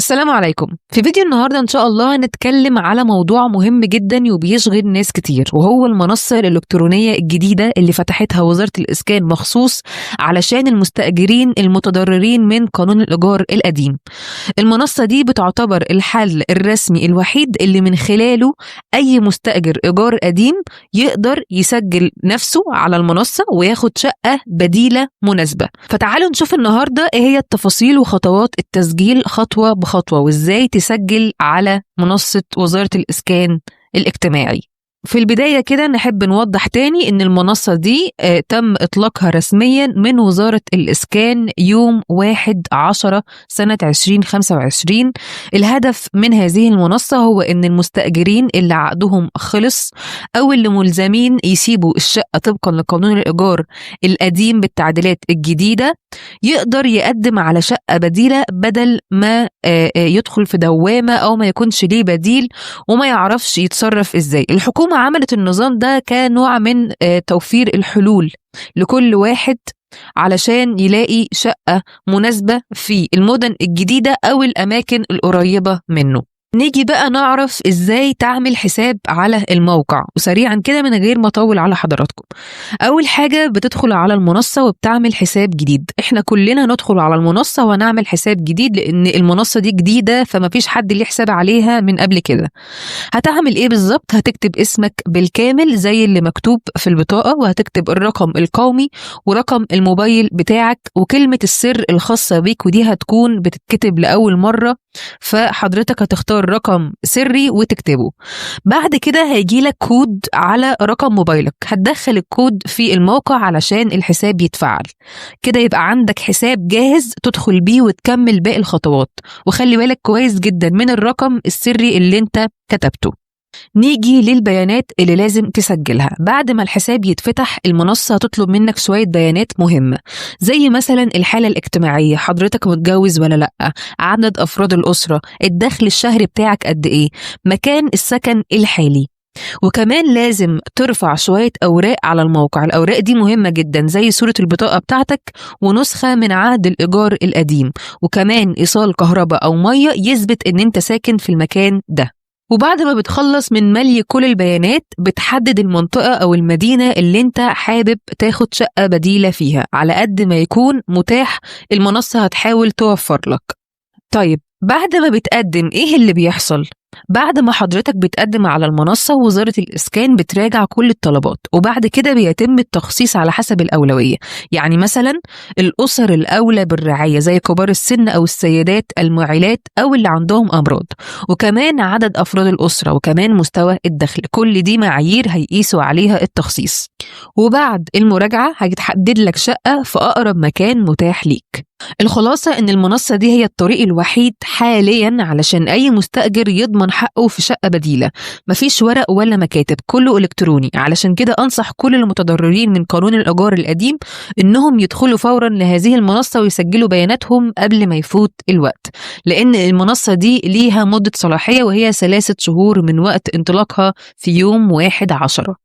السلام عليكم. في فيديو النهارده ان شاء الله هنتكلم على موضوع مهم جدا وبيشغل ناس كتير، وهو المنصة الإلكترونية الجديدة اللي فتحتها وزارة الإسكان مخصوص علشان المستأجرين المتضررين من قانون الإيجار القديم. المنصة دي بتعتبر الحل الرسمي الوحيد اللي من خلاله أي مستأجر إيجار قديم يقدر يسجل نفسه على المنصة وياخد شقة بديلة مناسبة. فتعالوا نشوف النهاردة إيه هي التفاصيل وخطوات التسجيل خطوة بخطوة، وإزاي تسجل على منصة وزارة الإسكان الاجتماعي. في البداية كده نحب نوضح تاني إن المنصة دي تم إطلاقها رسميا من وزارة الإسكان يوم 1/10 سنة 2025. الهدف من هذه المنصة هو إن المستأجرين اللي عقدهم خلص أو اللي ملزمين يسيبوا الشقة طبقا لقانون الإيجار القديم بالتعديلات الجديدة يقدر يقدم على شقة بديلة بدل ما يدخل في دوامة أو ما يكونش ليه بديل وما يعرفش يتصرف إزاي. الحكومة عملت النظام ده كنوع من توفير الحلول لكل واحد علشان يلاقي شقة مناسبة في المدن الجديدة أو الأماكن القريبة منه. نيجي بقى نعرف إزاي تعمل حساب على الموقع، وسريعا كده من غير ما أطول على حضراتكم. أول حاجة بتدخل على المنصة وبتعمل حساب جديد. إحنا كلنا ندخل على المنصة ونعمل حساب جديد لأن المنصة دي جديدة فما فيش حد ليه حساب عليها من قبل كده. هتعمل إيه بالظبط؟ هتكتب اسمك بالكامل زي اللي مكتوب في البطاقة، وهتكتب الرقم القومي ورقم الموبايل بتاعك وكلمة السر الخاصة بيك، ودي هتكون بتتكتب لأول مرة، فحضرتك هتختار رقم سري وتكتبه. بعد كده هيجيلك كود على رقم موبايلك، هتدخل الكود في الموقع علشان الحساب يتفعل. كده يبقى عندك حساب جاهز تدخل بيه وتكمل باقي الخطوات، وخلي بالك كويس جدا من الرقم السري اللي انت كتبته. نيجي للبيانات اللي لازم تسجلها. بعد ما الحساب يتفتح المنصة هتطلب منك شوية بيانات مهمة، زي مثلا الحالة الاجتماعية، حضرتك متجوز ولا لأ، عدد أفراد الأسرة، الدخل الشهري بتاعك قد إيه، مكان السكن الحالي. وكمان لازم ترفع شوية أوراق على الموقع. الأوراق دي مهمة جدا، زي صورة البطاقة بتاعتك ونسخة من عقد الإيجار القديم، وكمان إيصال كهرباء أو مية يثبت إن أنت ساكن في المكان ده. وبعد ما بتخلص من ملي كل البيانات بتحدد المنطقة أو المدينة اللي انت حابب تاخد شقة بديلة فيها، على قد ما يكون متاح المنصة هتحاول توفر لك. طيب بعد ما بتقدم ايه اللي بيحصل؟ بعد ما حضرتك بتقدم على المنصة وزارة الإسكان بتراجع كل الطلبات، وبعد كده بيتم التخصيص على حسب الأولوية. يعني مثلا الأسر الأولى بالرعاية زي كبار السن أو السيدات المعيلات أو اللي عندهم أمراض، وكمان عدد أفراد الأسرة، وكمان مستوى الدخل. كل دي معايير هيقيسوا عليها التخصيص. وبعد المراجعة هيتحدد لك شقة في أقرب مكان متاح ليك. الخلاصة إن المنصة دي هي الطريق الوحيد حاليا علشان أي مستأجر يضمن حقه في شقة بديلة. مفيش ورق ولا مكاتب، كله إلكتروني. علشان كده أنصح كل المتضررين من قانون الإيجار القديم إنهم يدخلوا فورا لهذه المنصة ويسجلوا بياناتهم قبل ما يفوت الوقت، لأن المنصة دي ليها مدة صلاحية وهي 3 شهور من وقت انطلاقها في يوم 1/10.